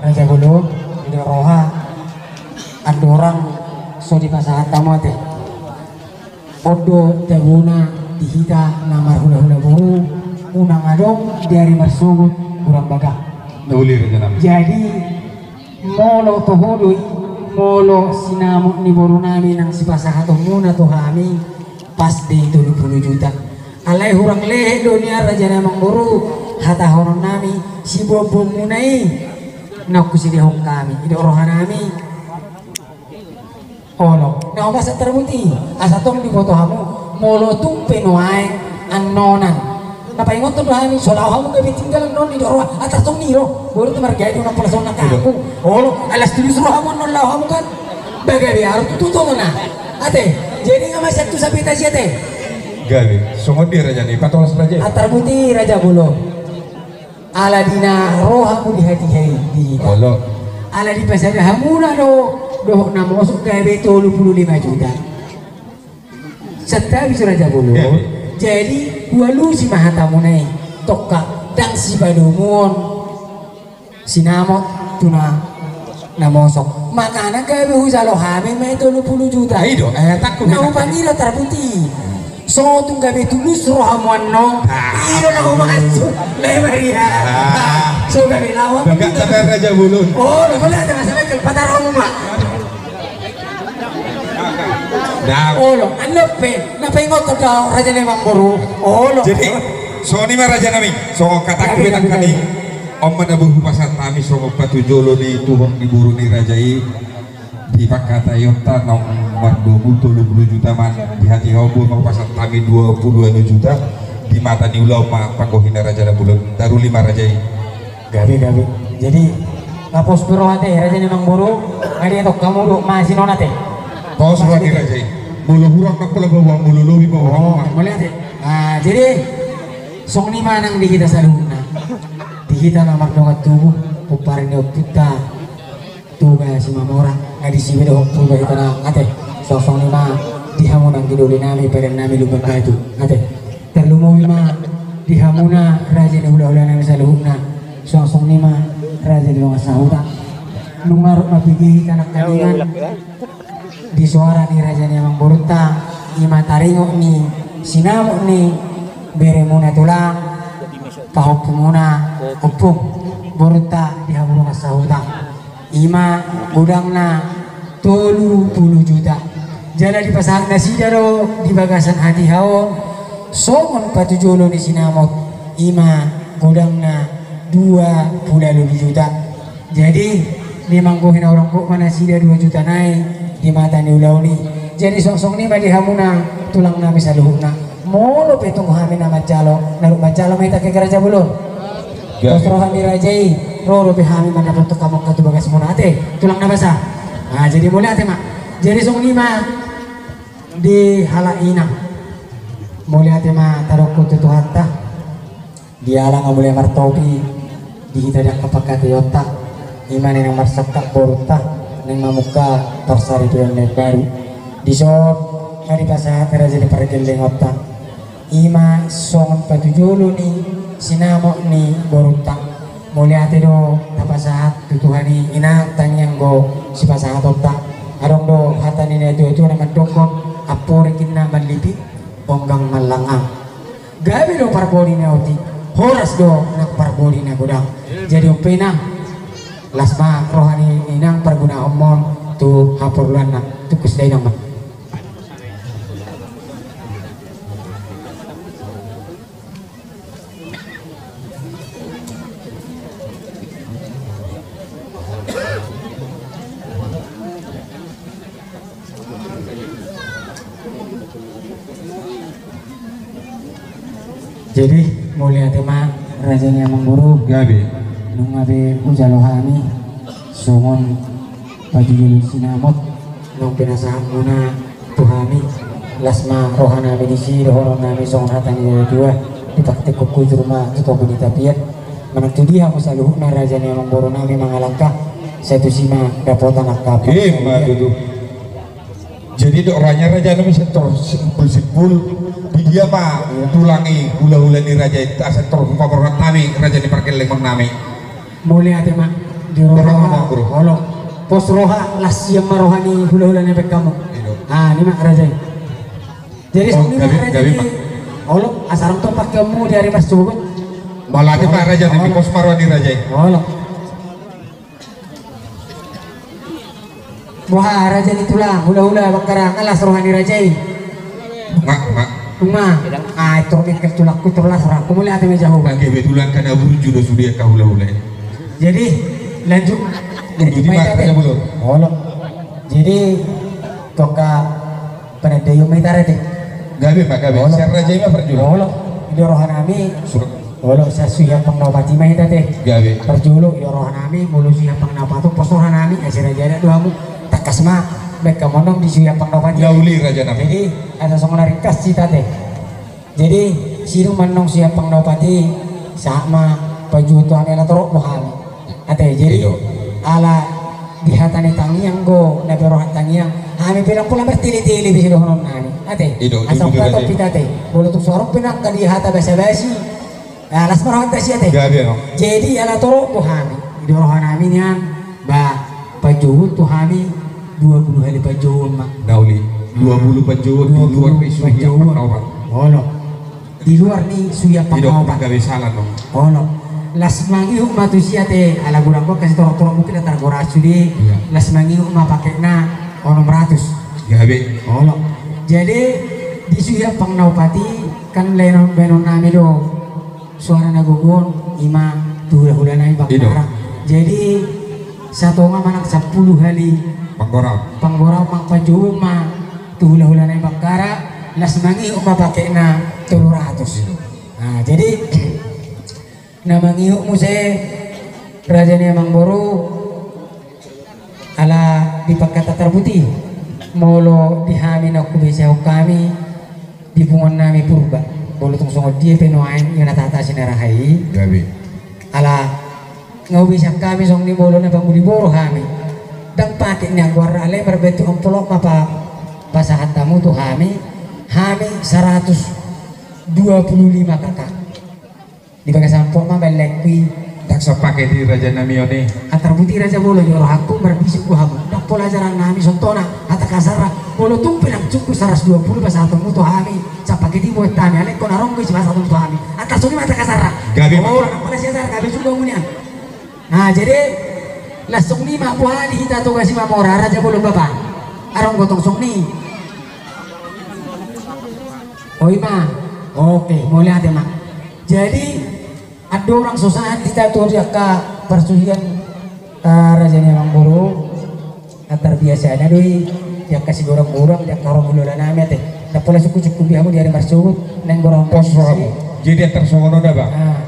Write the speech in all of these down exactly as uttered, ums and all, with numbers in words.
Raja Bolon, i do roha andorang so dipasahat hamu ate. On do tabona di hita na marhulahula boru, unang adong di ari marsogot hurang bagak. Na uli raja nami. Jadi molo toho do i, molo sinamot ni boru nami nang sipasahatonmuna tu hami, pas do i tolu pulu juta. Alai hurang lehet do nian raja nami amangboru, hatahonon nami, siboanboanmuna i naung husidehon hami, i do roha nami. Olo, na homa satar buti, asa tong diboto hamu, molo tung pe nuaeng annonan. Na paingothon do hami, so laho hamu gabe tinggal annon, i do roha, atar songon i do, boru tu margabe do na pola songon na kaku. Olo, alas tulus rohamu annon laho hamu kan. Bagabe aru tutu tong na. Ate, jadi nga masian tu sapita si ate. Gabe, songon dia raja ni, patolas raja. Atar buti raja Bolon. Ala di na ro hamu di hatiha i di hita. Olo. Ala dipasada hamuna do, dohot na mosok gabe tolu pulu lima juta. Santabi so raja Bolon. Gabe. Jadi hualusi ma hatamuna i. Tongka ndang sipadomuon sinamot tu na na mosok. Makana gabe hujalo hami ma i tolu pulu juta. I do, eh, takut. Na hupangido atar buti. So tung gabe tulus rohamu annon. Ah. I do na humaksud. Lai maria. Ah. So gabe lawan. Bagak tabar raja Bolon. Oh, lo boleh ada masalah ke patar rohamu ma. Nah. Olo, annon pe, na paingothon do raja nami amangboru. Olo. Jadi, songon i ma raja nami, songon hatangku pe nangkaning. On ma na boi hupasahat hami songon patujolo ni tuhor ni boru ni raja i. Di pangkataionta naung mardomu tolu pulu juta ma di hatiha on, boi ma hupasahat hami dua pulu ualu juta. Di mata ni ulaon ma panggohi na raja na bulon. Taruli ma raja i. Gabe, gabe. Jadi nga pos be roha ate, raja nami amangboru. Nga dietong hamu do masinon ate. Pos roha ni raja i. Molo hurang na pola bawa, molo lobi bawa. Oh, molo ate. Ah, jadi songon i ma nang di hita saluhutna. Di hita na mardongan tubu, pomparan ni ompunta Toga Simamora, nga disi be dohot Toga hita na ate. Songon i ma di hamu nang di doli nami, padan nami Lumban Batu, ate. Tarlumobi ma di hamuna raja ni hulahula nami saluhutna. Songon i ma raja ni dongan sahuta. Nunga rap mapige hita nangkaningan di soara ni raja ni amangborunta, i ma taringot ni sinamot ni beremuna tulang, pahompumuna ompung, borunta di hamu dongan sahuta. I ma godangna tolu pulu juta. Jala dipasahat nasida do di bagasan hatiha on songon patujolo ni sinamot, i ma godangna dua pulu ualu juta. Jadi, memang bohi na hurang gok ma nasida dua juta nai di mata ni ulaon i. Jadi, songon i ma di hamuna tulang nami saluhutna. Molo pe tung hami na manjalo, na rap manjalo ma hita ke raja bolon. Pos roha ni raja i, ro dope hami mandapothon hamu angka tu bagasmuna ate, tulang na basa. Nah, jadi mauliate ma. Jadi songon i ma di halak inang. Mauliate ma tadokkon tu Tuhanta. Diala nga mulai martopi di hita di angka pangkataionta, i ma naeng marsangkap borunta, naeng mamungka parsaripeon na imbaru. Dison nga dipasahat raja ni pargellengonta, i ma songon patujolo ni sinamot ni borunta. Mauliate do tapasahat tu Tuhan i, inang, tangiang do sipasahatonta. Adong do hata ni natuatua na mandokkon, amporik inna manlipi, onggang manlangang. Gabe do parbodi na otik, horas do nang parbodi na godang. Jadi on pe inang, las ma roha ni inang pargunahonmon tu haporluanna, tungkus da inang ma. Jadi, mauliate ma raja ni amangboru. Gabe. Nunga be hujalo hami songon patujolo ni sinamot naung pinasahatmuna tu hami. Las ma roha nami disi, dohonon nami songon hata ni natuatua, dipraktekhon hujur ma tu togu ni tapian. Manang tu dia hamu saluhutna raja ni amangboru nami mangalangka, sai tusi ma dapotan angka. Ima tutu. Jadi dok rohana raja nami sai tor simpul-simpul, di dia ma tulang i, hulahula ni raja i, asa tor hupaborhat hami raja ni pargellengon nami. Mauliate ma. Di roha, roha, bro. Olo. Pos roha, las sian ma roha ni hulahula na baen hamu. Ido. Ah, i ma raja i. Jadi, oh, songon i ma gabe, raja gabe i, Pak. Olo, asa adong tong pakeonmu di ari marsogot. Mauliate, Pak, raja, olo. Pos ma roha ni raja i. Olo. Boha raja ni tulang, hulahula Bakkara, nga las roha ni raja i. Nga, nga. Nga. Ah, tor mingkir tulangku, tor las rohangku, mauliate ma i, jahowa. Nga, kebetulan kan na burju do sude angka hulahula i. Jadi, lanjut. Lanjut ma i, raja, bolon. Olo. Jadi, tongka panandaion ma hita, raja. Gabe, Pak, gabe. Olo. Sian raja i ma parjolo. Olo. Di rohanami. Surat. Olo, sian Suhi Ampang na Opat i ma hita, te. Gabe. Parjolo, di rohanami, molo Suhi Ampang na Opat on, pos rohanami, asa raja adat do hamu, tangkas ma baen hamu annon di Suhi Ampang na Opat i. Na uli, rajanami. Jadi, asa songon na ringkas hita, te. Jadi, sidung ma annon Suhi Ampang na Opat i, sahat ma panjouon tu hami, ala torop do hami. Ate, jadi, ido. Ala di hata ni tangiang do, na pe roha tangiang, hami pe ndang pola martele-tele be sidohononnami. Ate, ido, asa ido, ido, ido. Hita, te. Molo tung so adong pe nangkin di hata basa-basi, ah, las ma rohanta, sia, te. Gabe, no. Jadi, ala torop do hami. Di rohanami nian, ba, panjouon tu hami, dua pulu hali panjouon ma. Na uli, dua pulu panjouon di luar ni Suhi Ampang na Opat. Olo. Di luar ni Suhi Ampang na Opat. Ido, gabe sala, no. Olo. Las mangihut ma tusi, ate, ala godang do angka sitorop-torop, mungkin na targora sude. Iya. Las mangihut ma paketna onom ratus. Gabe. Olo. Jadi, di Suhi Ampang na Opat i, kan lehonon baenonnami do. Suara na gogo on, i ma tu hulahula nami Bakkara. Ido. Jadi, satonga manang sampulu hali panggora. Panggora manang panjouon ma tu hulahula nami Bakkara, las mangihut ma paketna tolu ratus. Ido. Nah, jadi, na mangihut muse raja ni amangboru, ala di pangkataion tarbuti, molo di hami na hubesehon hami, di punguan nami Purba. Molo tung songon dia pe nuaeng, ia na tata sinaraha i. Gabe. Ala nga hubesehon hami songon i, molo na pangoli boru hami, ndang paket ni anggo arra, alai marbentuk amplop ma pa, pasahat hamu tu hami, hami saratus dua pulu lima K K. Di bagasan amplop ma baen laengku i. Ndang sapaket i, rajanami on i. Antar buti raja, molo di rohangku marbisuk do hamu. Ndang pola jarang nami sontona, hata kasarna. Molo tung pe ndang cukup saratus dua pulu pasahatonmu tu hami, sapaket i buat hami, alai ingkon adong do isi pasahatonmu tu hami. Antar songon i ma hata kasarna. Gabe, Pak. Oh, ndang pola siasar, gabe juga hamu nian. Nah, jadi, las songon i ma, boha di hita Toga Simamora, raja bolon, bapa. Adong gotong songon i. Oh, i ma. Oke, mauliate ma. Jadi, andorang so sahat hita tu angka parsuhian, ah, raja ni amangboru, antar biasana do i, di angka sigodang-godang, di angka horong hulahula nami, ate. Ndang pola sungkun-sungkun be hamu di ari marsogot, naeng gorahon pos rohamu. Jadi antar songon on da, Bang. Ah.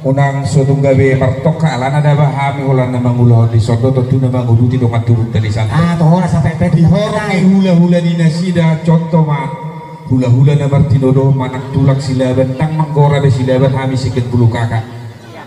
Unang so tung gabe martongka, alana da, Bang, hami holan na mangulahon dison do, tontu na manguduti dongan tubu ta di sana. Ah, toho, rasa pepet. Di horong ni hulahula ni nasida, contoh ma. Hulahula na martinodohon manang tulang Silaban, ndang manggora be Silaban hami singkat bulu kaka.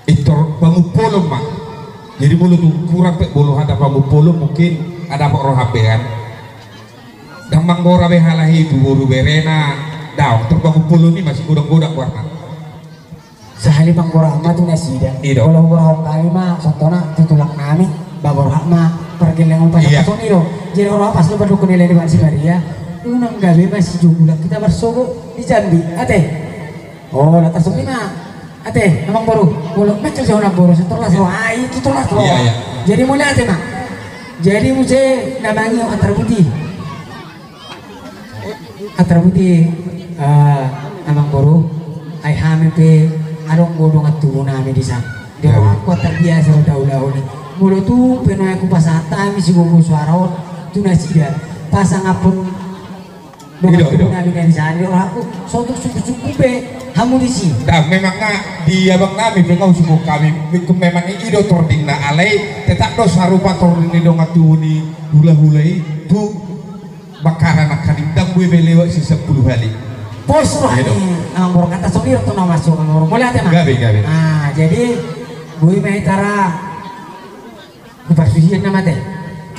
Pintor pangumpolon ma. Jadi molo tung kurang pe, molo hata pangumpolon mungkin adapot roha pe kan. Ndang manggora be halak i tu boru berena, daong, pintor pangumpolon i ma sigodang-godang goarna. Sahali manggora ma tu nasida. I do. Molo gorahon hami ma, sontona tu tulang nami, ba borhat ma pargellengon pasahaton i do. Jadi ro pas do pandukun ni Leli Bansi Maria, unang gabe masijumbulan hita marsogot di Jambi, ate. Oh, lantas songon i ma. Ate, amangboru, molo mecel si amangboru, so torlas ro, ah, i tu torlas ro. Iya, iya. Jadi mauliate ma. Jadi muse na mangihut antar buti. Antar buti, eh, amangboru, ai hami pe adong do dongan tubu nami di sana. Di rohangku antar biasa do daulahon i. Molo tung pe nuaeng hupasahat hami sigogo suara on tu nasida, pasangaphon dongan tubu nami na di sana, di rohangku so tung sungkun-sungkun be hamu disi. Ndang, memang nga di abang nami pe nga husungkun hami, memang i do tordingna, alai tetap do sarupa tording ni dongan tubu ni hulahula i tu Bakkara nangkaning, ndang boi be lewat sian sampulu hali. Pos roha ni amangboru, antar songon i do tu na masuk amangboru. Mauliate ma. Gabe, gabe. Ah, jadi boi ma hita ra tu parsuhian nama, ate.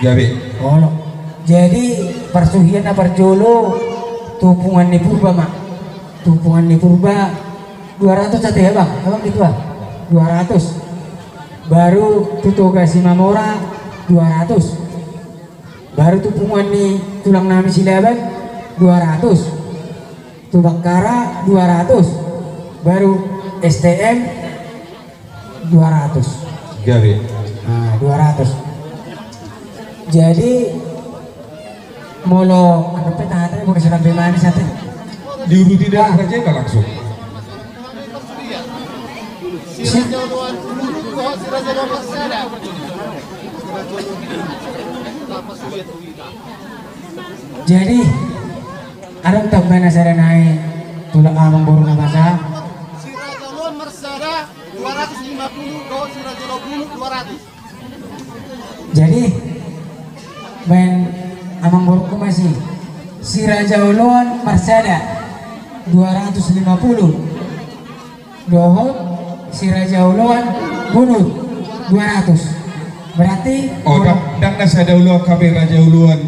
Gabe. Olo. Jadi parsuhian na parjolo tu punguan ni Purba ma. Tu punguan ni Purba dua ratus, ate, ya, Bang? Abang gitu, ah? Dua ratus. Baru tu Toga Simamora dua ratus. Baru tu punguan ni tulang nami Silaban dua ratus. Tu Bakkara dua ratus. Baru S T M dua ratus. Gabe. Nah, dua ratus. Jadi molo anu pe tata molo sirambe manis ate. Diuruti dah raja langsung. Si- Jadi adong tamba na sada nai tulang amangboru na masa. Si Raja Oloan Marsada dua ratus lima puluh, dohot si Raja Oloan Bulut dua ratus. Jadi baen amangboru ku masih si Raja Oloan Marsada dua ratus lima puluh. Dohot si Raja Oloan Bulut dua ratus. Berarti Oh, orang dang, dang na sada oloan hape Raja Oloan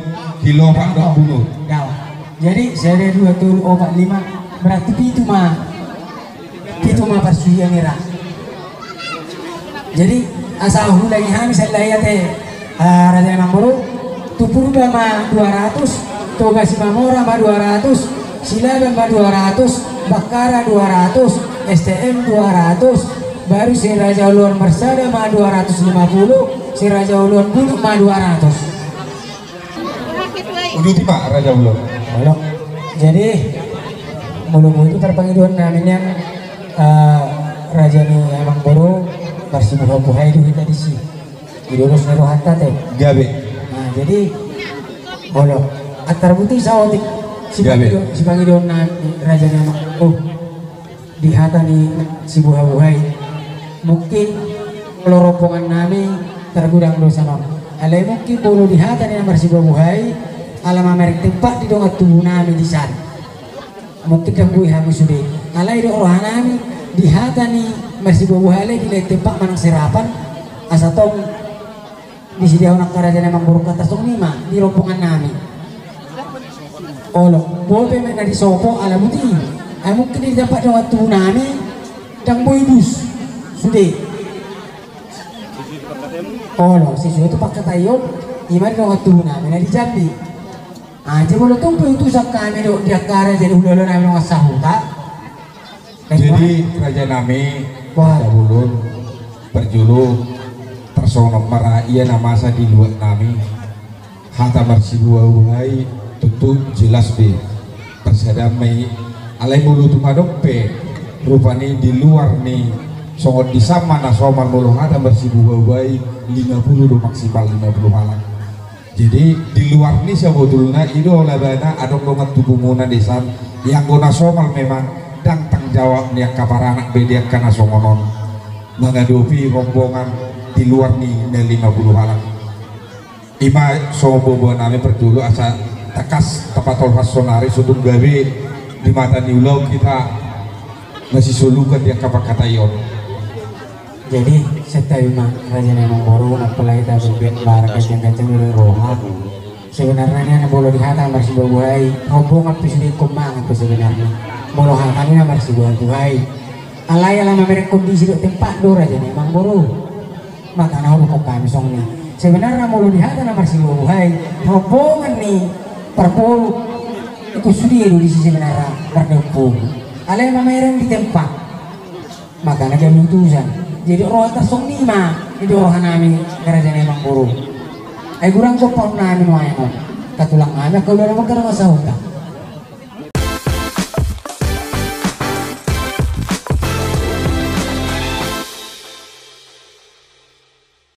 Hilopak dohot Bulut. Dawa. Jadi sada dua tolu opat lima, berarti pitu ma. Pitu ma parsuhian i ra. Jadi asa huulangi hami sallai ate. Ah, raja ni amangboru, tu Purba ma dua ratus, Toga Simamora ma dua ratus, Silaban ma dua ratus, Bakkara dua ratus, S T M dua ratus, baru si Raja Oloan Marsada ma dua ratus lima puluh, si Raja Oloan Bulut ma dua ratus. Uduti ma Raja Oloan. Olo. Jadi molo botu tarpangidoan nami nian, eh, raja ni amangboru, marsibuhabuhai do hita disi. Di dos ni rohanta te. Gabe. Nah, jadi olo, antar buti saotik. Gabe. Sipangido-, sipangidoan nami raja ni amangboru di hata ni sibuhabuhai. Mungkin molo rombongan nami targudang do sanon. Alai mungkin molo di hata ni na marsibuhabuhai, ala mamereng tempat di dongan tubu nami di san. Mungkin dang boi hamu sude. Alai didok roha nami di hata ni marsibuhabuhai, alai di lain tempat manang serapan, asa tong disediahon angka raja ni amangboru, tarsongon i ma di rombongan nami. Olo, bope ma na disopo ala buti. Ai mungkin di tempat dongan tubu nami dang boi dus sude. Olo, sesuai tu pangkataion, i ma di dongan tubu nami na di Jambi. Ah, jadi molo tung pe utusan hami do di angka raja ni hulahula nami dongan sahuta. Jadi raja nami, Wah. Raja Bolon, parjolo, tarsongon on ma ra ia na masa di luat nami. Hata marsibuhabuhai tontu jelas be. Parsadaan ma i, alai molo tung adong pe rupani di luar ni songon di san ma na somal, molo hata marsibuhabuhai lima puluh do maksimal, lima puluh halak. Jadi di luar ni sabotulna i do labana adong dongan tubumuna di san, ianggo na somal memang dang tanggung jawab ni angka paranak be di angka na songon on mangadopi rombongan di luar ni na lima puluh halak. I ma songon boaboa nami parjolo asa tangkas tapatolhas sonari, so tung gabe di mata ni ulaon hita masisolukan di angka pangkataion. Jadi santabi ma raja ni amangboru, na pola hita berbiak barang ganjang-ganjang do roha. Sebenarna nian molo di hata marsibuhabuhai, rombongan pe sude ingkon mangan pe sebenarna. Molo hata ni na marsibuhabuhai, alai ala mamereng kondisi dohot tempat do raja ni amangboru. Maka na hudokhon hami songon i. Sebenarna molo di hata na marsibuhabuhai, rombongan ni parboru ingkon sude do disi sebenarna mardaun pogu. Alai mamereng di tempat. Maka na gabe utusan. Jadi roha tarsongon i ma di roha nami raja ni amangboru. Ai godang do paun nami nuaeng on. Angka tulang nami, angka ulaon nami, angka dongan sahuta.